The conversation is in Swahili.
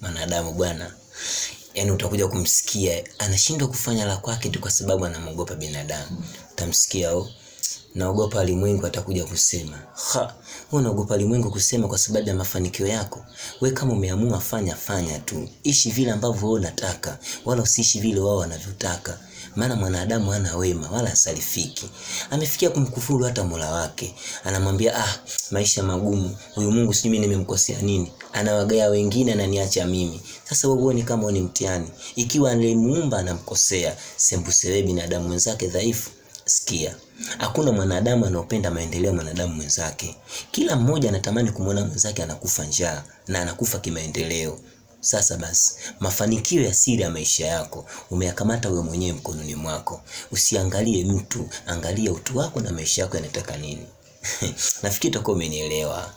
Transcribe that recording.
Mwanadamu bwana, yaani utakuja kumsikia anashindwa kufanya la kwake tu kwa sababu anamwogopa binadamu. Utamsikia oh, naogopa alimwengu atakuja kusema. Ha, wewe unaogopa alimwengu kusema kwa sababu ya mafanikio yako? We kama umeamua fanya, fanya tu, ishi vile ambavyo wewe unataka, wala usiishi vile wao wanavyotaka. Maana mwanadamu hana wema wala asalifiki. Amefikia kumkufuru hata Mola wake, anamwambia ah, maisha magumu, huyu Mungu sijui mimi nimemkosea nini, anawagaya wengine ananiacha mimi. Sasa wewe huoni kama ni mtihani? Ikiwa aliyemuumba anamkosea, sembuse wewe binadamu mwenzake dhaifu. Sikia, hakuna mwanadamu anaopenda maendeleo ya mwanadamu mwenzake. Kila mmoja anatamani kumwona mwenzake anakufa njaa na anakufa kimaendeleo. Sasa basi, mafanikio ya siri ya maisha yako umeyakamata wewe mwenyewe mkononi mwako. Usiangalie mtu, angalia utu wako na maisha yako yanataka nini. Nafikiri utakuwa umenielewa.